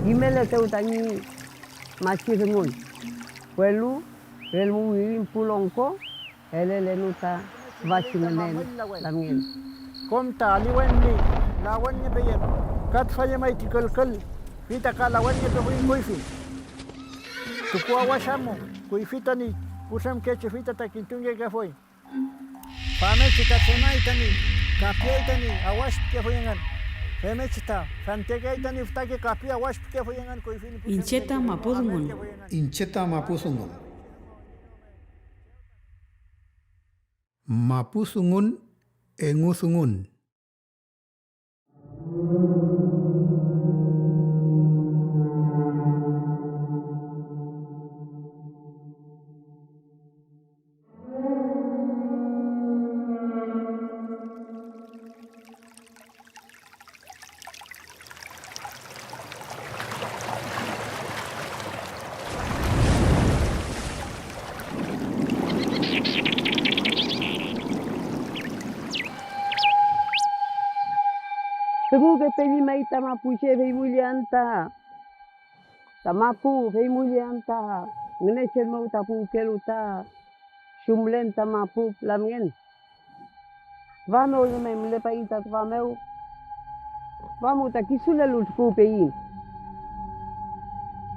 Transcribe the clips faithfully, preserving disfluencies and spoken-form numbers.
Kimeletew tañi machi dungun, welu relmu wirin pu longko elelenu ta tüfachi ngünen lamngen. Kom ta aliwen ñi lawenngepeyem, ka tüfa llemay ti külkül, fey ta ka lawenngepefuy kuyfi. Tukuawash amu, kuyfi tañi putremkechi, fey ta, ta kintungekefuy. Famngechi ta tremay tañi kapiay tañi awash pikefuy engün. Femngechi ta fentekeay tañi fütake kapi awash pikefuy engün kuyfi ñi pu Iñche ta mapu dungun. Iñche ta mapu dungun. Mapu dungun, engu dungun. Dungukepe llemay ta mapuche, fey mullian ta, ta mapu, fey mullian ta Ngünechen mew ta puwkelu ta chumlen ta mapu pu lamngen. Tüfa mew rume mülepaiñ ta tüfa mew, tüfa mew ta kisulelu tukuwpeyiñ.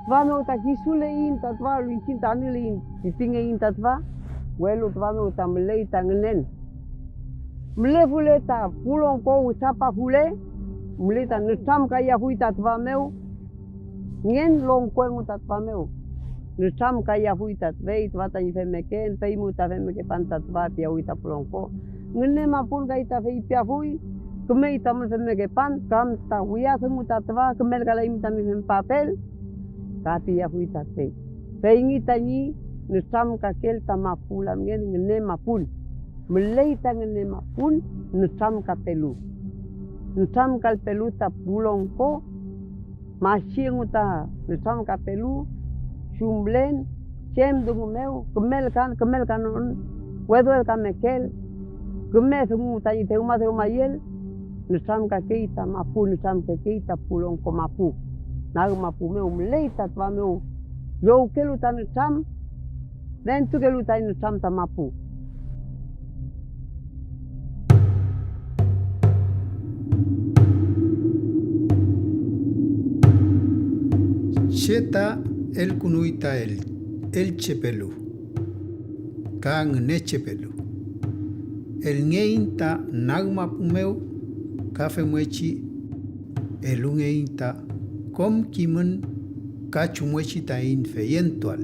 Tüfa mew ta kisuleiñ ta tüfa, welu iñchiñ ta anüleiñ pipingeiñ ta tüfa, welu tüfa mew ta müley ta ngünen. Mülefule ta pu longko witrapafule, müley ta nütramkayafuy ta tüfa mew, ngen longko engu ta tüfa mew. Nütramkayafuy ta tüfey tüfa tañi femmeken, feymew ta femmekepan ta tüfa, piyawi ta pu longko. Ngünemapun kay ta feypiafuy, kümey tamün femmekepan, kam ta wiya dungu ta tüfa, kümelkalaymi tami fempapel, ka piyafuy ta tüfey. Feyngey tañi nütramkakel ta mapu lamngen ngünemapun. Müley ta ngünemapun nütramkapelu. Nütramkalpelu ta pu longko, machi engu ta nütramkapelu, chumlen, chem dungu mew, kümelkan, kümelkanon, wedwedkamekeel, küme dungu tañi dewmadewmayel, nütramkakey ta mapu, nütramkakey ta pu longko mapu. Nag mapu mew müley ta tüfa mew llowkelu ta nütram, nentukelu tañi nütram ta mapu. Che ta elkünuy ta el-, elchepelu ka ngünechepelu. Elngeiñ ta nag mapu mew ka femngechi elungeiñ ta kom kimün ka chumngechi taiñ feyentuael.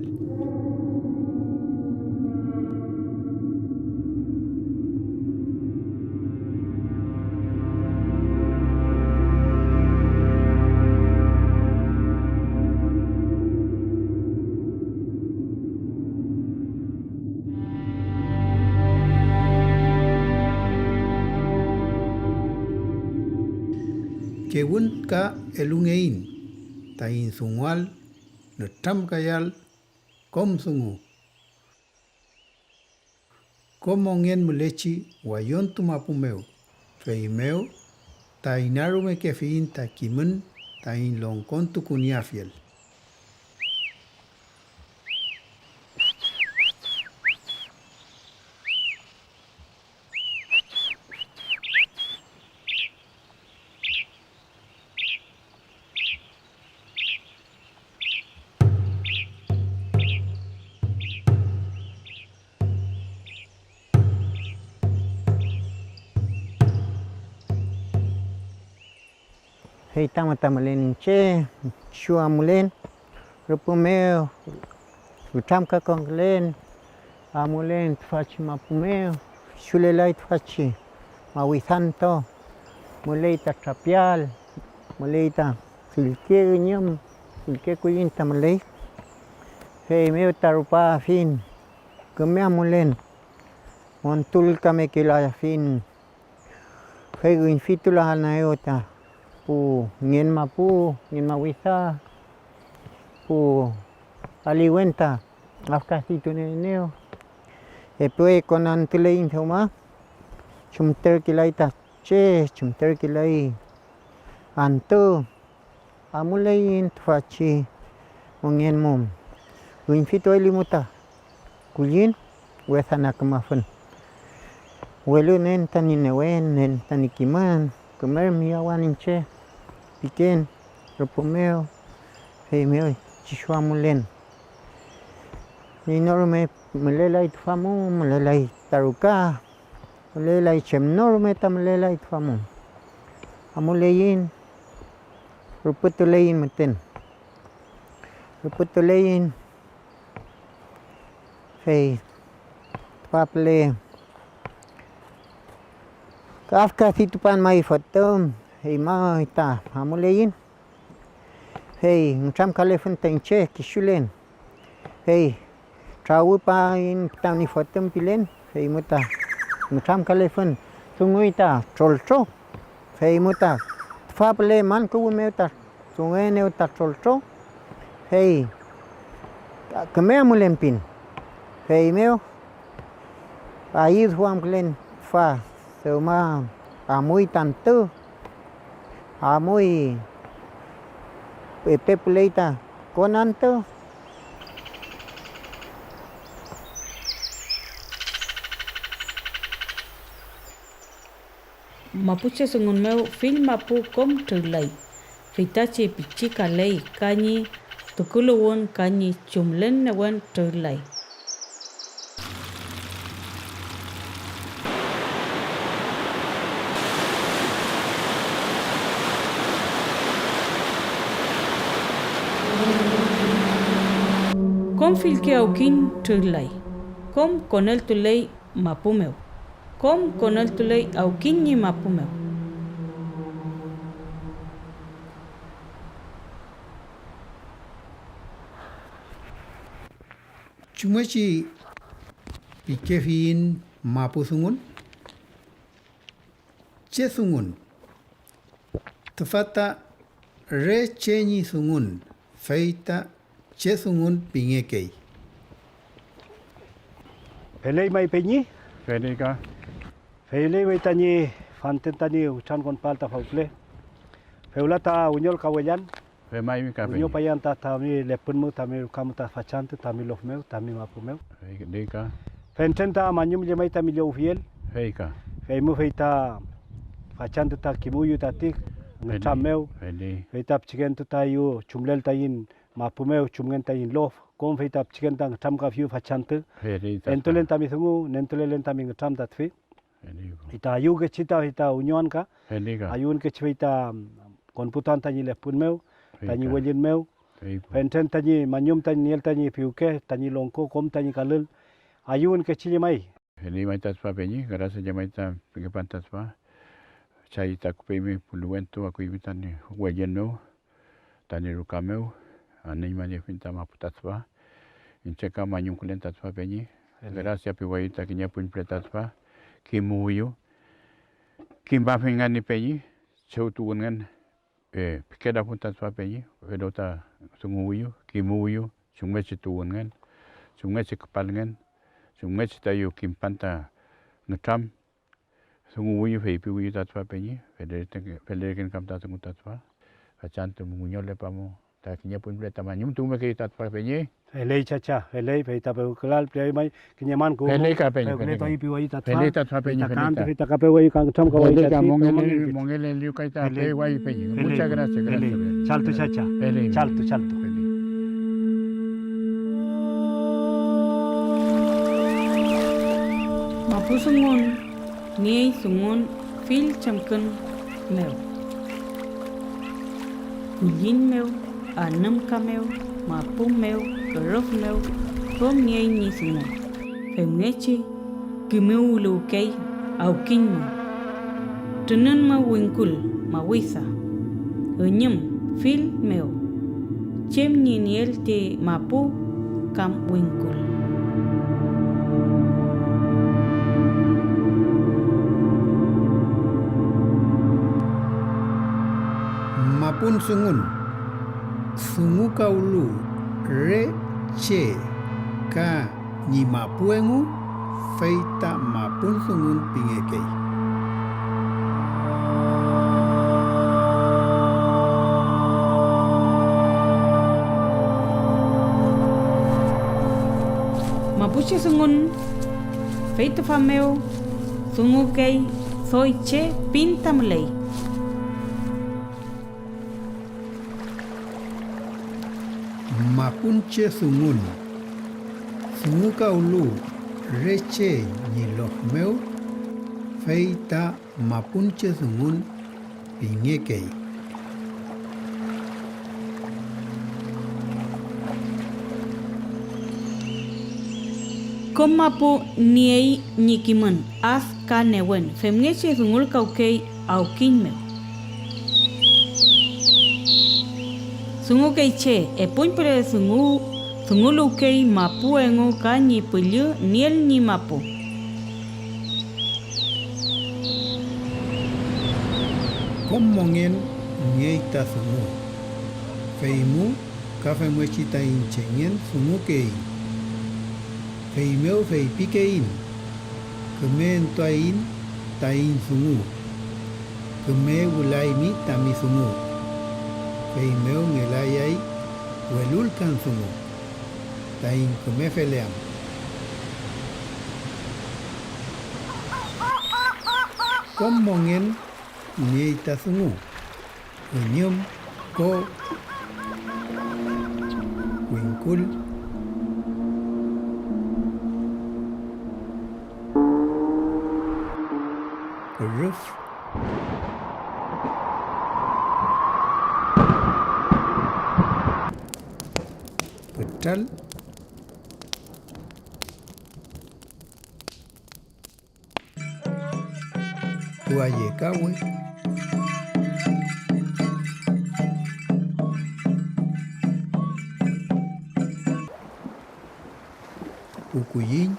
Kewün ka elungeiñ taiñ dunguael nütramkayael kom dungu, kom mongen mülechi wallontu mapu mew, feymew ta inarumekefiyiñ ta kimün taiñ longkontukunieafiel. Fey tama ta mülen iñche, kisu amulen rüpü mew, nütramkakonkülen, amulen tüfachi mapu mew, kisulelay tüfachi mawidantu, müley ta trapial, müley ta fillke üñüm, fillke kulliñ ta müley. Feymew ta rupafiñ küme amulen, montulkamekelafiñ, fey üñfitulaenew ta pu ngen mapu, ngen mawisa, pu aliwen ta afkadituleenew. Epe konantüleiñ dewma, chumterkelay ta che, chumterkelay antü. Amuleiñ tüfachi mongen mu, üñfituelimu ta kulliñ wesa na kümafün. Welu nen tañi newen, nen tañi kimün, kümer miyawan iñche piken rüpü mew, feymew kisu amulen. Iney no rume mülelay tüfa mu, mülelay ta ruka, mülelay, chem no rume ta mülelay tüfa mu. Amuleiñ, rüpütuleiñ müten. Rüpütuleiñ, fey tüfa püle kafkafitupan may fotüm, fey may ta amuleiñ. Fey nütramkalefun ta iñche kisulen, fey trawüpaiñ tami fotüm pilen, feymu ta nütramkalefun, dunguy ta troltro, feymu ta tüfa püle man kuwü mew ta dunguenew ta troltro, fey küme amulen pin. Feymew ayüduamkülen tüfa, dewma amuy ta antü, amuy, epe püley ta kon antü. Mapuche dungun mew fill mapu kom trürlay, feytachi pichikaley ka ñi tukuluwün ka ñi chumlen newen trürlay. Kom fillke awkiñ trürlay, kom koneltuley mapu mew, kom koneltuley awkiñ ñi mapu mew. ¿Chumngechi pikefiyiñ mapu dungun? ¿Che dungun? Tüfa ta re che ñi dungun, fey ta che dungun pingekey. Feley may, peñi. Feley ka. Feley may tañi fanten tañi witrankonpael ta fawpüle. Fewla ta wiñolkawellan. Femaymi ka, peñi. Wiñopayan ta tami lepün mew, tami ruka mew ta fachantü, tami lof mew, tami mapu mew. Feley ka. Fentren ta mañum llemay tami llowfiel. Fey ka. Feymew fey ta fachantü ta kimuyu tati ngütram mew. Feley. Fey ta pichikentu ta yu chumlel taiñ mapu mew, chumngen taiñ lof, kom fey ta pichiken ta ngütramkafiyu fachantü. Feley ta. Entulen tami dungu, nentulelen tami ngütram ta tüfi. Fey ta ayüwkechi ta, fey ta wiñoan ka. Fey ka. Ayüwünkechi fey ta konputuan tañi lepün mew, fey tañi ka, wellün mew. Fey ka. Fentren tañi mañum tañi nieel tañi piwke, tañi longko, kom tañi kalül. Ayüwünkechi llemay. Feley may ta tüfa peñi, gracias llemay ta pingepan ta tüfa. Chay ta küpeymi puliwentu, akuymi tañi wellün mew. Tañi ruka mew anüñmaniefiñ ta mapu ta tüfa. Iñche ka mañumkülen ta tüfa peñi. Gracia piwayu ta kiñe pun püle ta tüfa. Kimuwiyu. Kimafinngani peñi, chew tuwünngen, eh, pikelafun ta tüfa peñi, welu ta dunguwiyu, kimuwiyu, chumngechi tuwünngen, chumngechi küpalngen, chumngechi tayu kimpan ta ngütram. Dunguwiyu, feypiwiyu ta tüfa peñi, felerken, felerken kam ta dungu ta tüfa, fachantü wiñolepamu ta kiñe pun püle ta mañumtukumekeyu ta tüfa peñi. Feley, chacha, feley, fey ta pewkülal, pew may kiñe man kuwü. Feley ka, peñi, feley ka. Piwayu ta tüfa. Feley ta tüfa peñi, feley ta. Fey ta ka pewayu ka nütramkawayu. Feley ka, ta mongelel-, mongeleliyu kay ta pewayu peñi. Feley. Muchas gracias, gracias. Feley. Chaltu, chacha. Feley. Chaltu, chaltu. Feley. Mapudungun. Niey dungun fill chemkün mew, kulliñ mew, anümka mew, mapu mew, kürüf mew, kom niey ñi dungun, femngechi kimuwluwkey awkiñ mew, trünün mew wingkul, mawisa, üñüm, fill mew, chem ñi nieel ti mapu kam wingkul. Mapun dungun, dungukawlu re che ka ñi mapu engu, fey ta mapun dungun pingekey. Mapuche dungun, fey tüfa mew dungukey doy che pin ta müley. Mapunche dungun, dungukawlu re che ñi lof mew, fey ta mapunche dungun pingekey. Kom mapu niey ñi kimün, ad ka newen, femngechi dungulkawkey awkiñ mew. Dungukey che, epuñpüle dungu, dunguluwkey mapu engu ka ñi püllü nieel ñi mapu. Kom mongen niey ta dungu, feymu ka femngechi taiñ chengen dungukeiñ. Feymew feypikeiñ: Küme entuaiñ taiñ dungu. Küme wülaymi tami dungu. Feymew ngelayay welulkan dungu taiñ küme feleam. Kom mongen niey ta dungu: üñüm, ko, wingkul, rüf, kütral, pu ayekawe, pu kulliñ,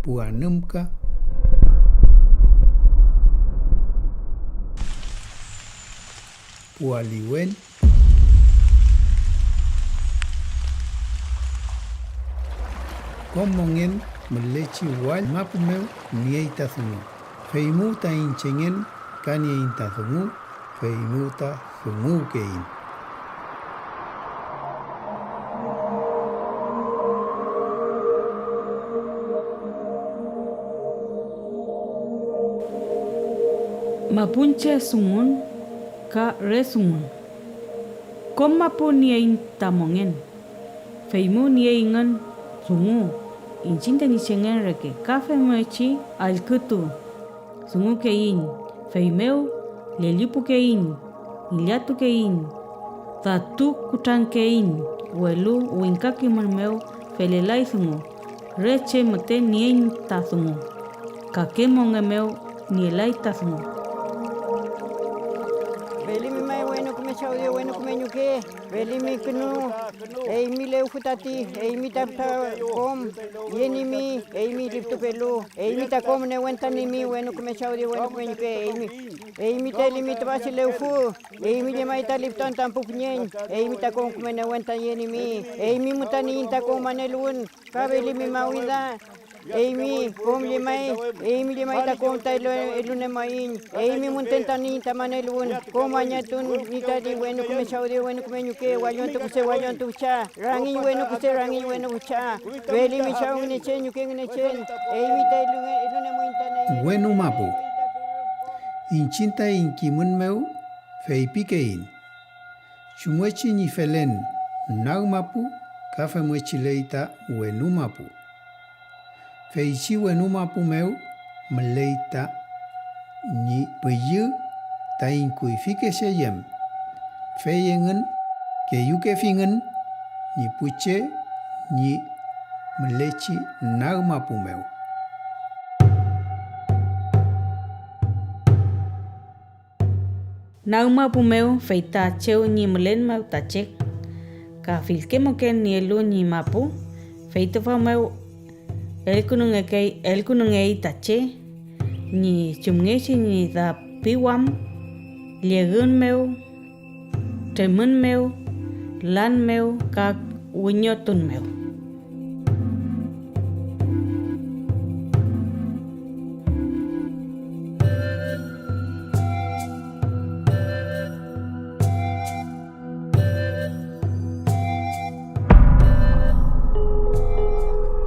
pu anümka, pu aliwen, kom mongen mülechi wall mapu mew niey ta dungu. Feymew taiñ chengen ka nieiñ ta dungu, feymew ta dunguwkeiñ. Mapunche dungun ka re dungun. Kom mapu nieiñ ta mongen, feymew nieyngün dungu, iñchiñ tañi chengen reke, ka femngechi allkütu dungukeiñ, feymew llellipukeiñ, ngillatukeiñ, datu kutrankeiñ, welu wingka kimün mew felelay dungu, re che müten nieiñ ta dungu, kake mongen mew nielay ta dungu. Felimi may wenu küme Chaw Dios, wenu küme ñuke, felimi künü, eymi lewfü tati, eymi ta fütra kom yenimi, eymi liftupelu, eymi ta kom newen ta nimi, wenu küme Chaw Dios, wenu küme ñuke, eymi, eymi ta elimi tüfachi lewfü, eymi llemay ta liftuan ta pu püñeñ, eymi ta kom küme newen ta yenimi, eymi müten iñ ta kom maneluwün, ka felimi mawida, eymi kom llemay, eymi llemay ta kom ta elu-, elunemayiñ, eymi müten ta niñ ta maneluwün, kom añatun ñi tati wenu küme Chaw Dios, wenu küme ñuke, wallontu kuse, wallontu fücha, rangiñ wenu kuse, rangiñ wenu fücha, felimi Chaw Ngünechen, ñuke Ngünechen, eymi ta elunge-, elunemuiñ ta neyen. Wenu mapu. Iñchiñ taiñ kimün mew feypikeiñ chumngechi ñi felen nag mapu ka femngechi ley ta wenu mapu. Feychi wenu mapu mew müley ta ñi püllü taiñ kuyfike che yem, fey engün keyükefingün ñi pu che ñi mülechi nag mapu mew. Nag mapu mew, fey ta chew ñi mülen mew ta che ka fillke mongen nielu ñi mapu, fey tüfa mew elkünungekey, elkünungey ta che ñi chumngechi ñi dapiwam, llegün mew, tremün mew, lan mew ka wiñotun mew.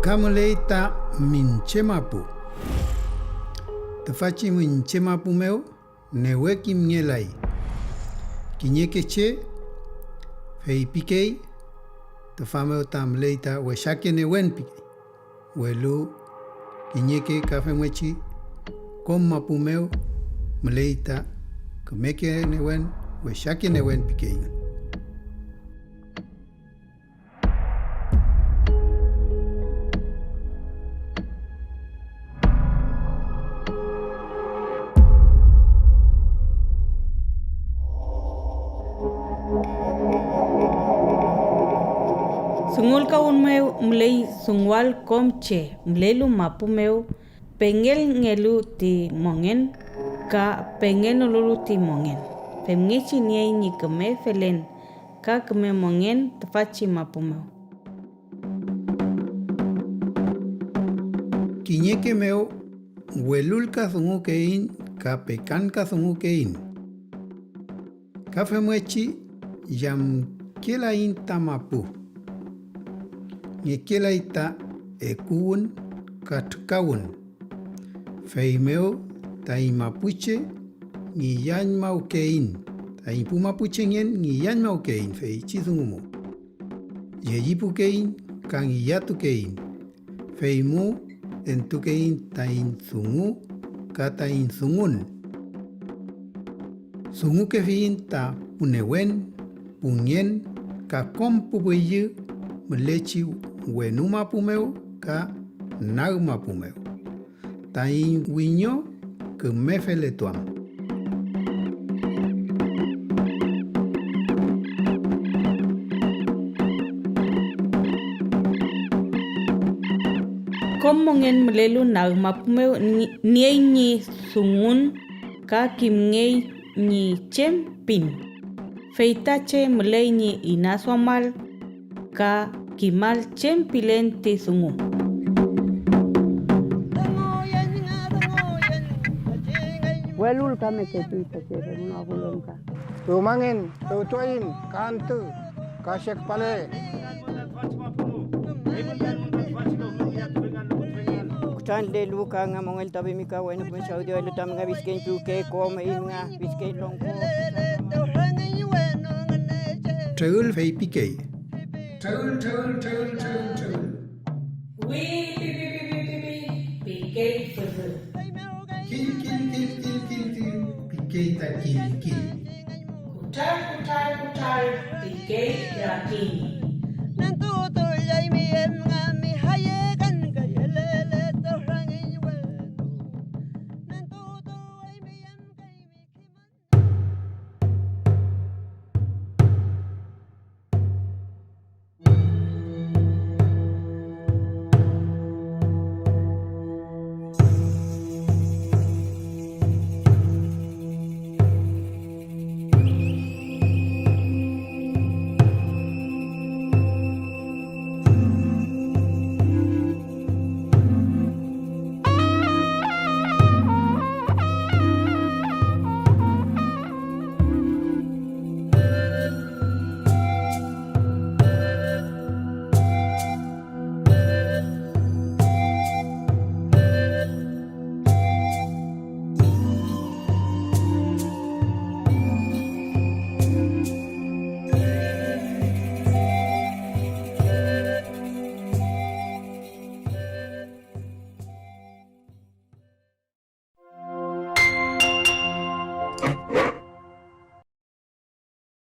Ka müley ta minche mapu. Tüfachi minche mapu mew newe kimngelay. Kiñeke che feypikey, tüfa mew ta müley ta wesake newen pikey, welu kiñeke ka femngechi kom mapu mew müley ta kümeke newen, wesake newen pikeyngün. Dungulkawün mew müley dunguwal kom che mülelu mapu mew, pengelngelu ti mongen ka pengenolulu ti mongen, femngechi niey ñi küme felen ka küme mongen tüfachi mapu mew. Kiñeke mew welulkadungukeiñ ka pekankadungukeiñ. Ka femngechi yamkelaiñ ta mapu. Ngekelay ta ekuwün ka trükawün. Feymew taiñ mapuche ngillañmawkeiñ, taiñ pu mapuchengen ngillañmawkeiñ feychi dungu mu. Llellipukeiñ ka ngillatukeiñ, feymu entukeiñ taiñ dungu ka taiñ dungun. Dungukefiyiñ ta pu newen, pu ngen ka kom pu püllü mülechi wenu mapu mew ka nag mapu mew, taiñ wiño küme feletuam. Kom mongen mülelu nag mapu mew ni-, niey ñi dungun ka kimngey ñi chem pin, fey ta che müley ñi inaduamal ka kimal chem pilen ti dungu. Welulkameketuy tati eluwün wagulon ka. Tuwmangen, tuwtuayiñ ka antü ka che küpale. Kutranlelu ka nga mongeltuafimi ka wenu küme chawdiwelu tami nga pichkeñ piwke kom eymün nga pichkeñ longko. Treül feypikey. Treül, treül, treül, treül, treül. Wi, pi, pi, pikey püdü. Kill, kill, kill, kill, kill, kill, pikey ta kill, kill. Kutral, kutral, kutral, pikey rakiñ.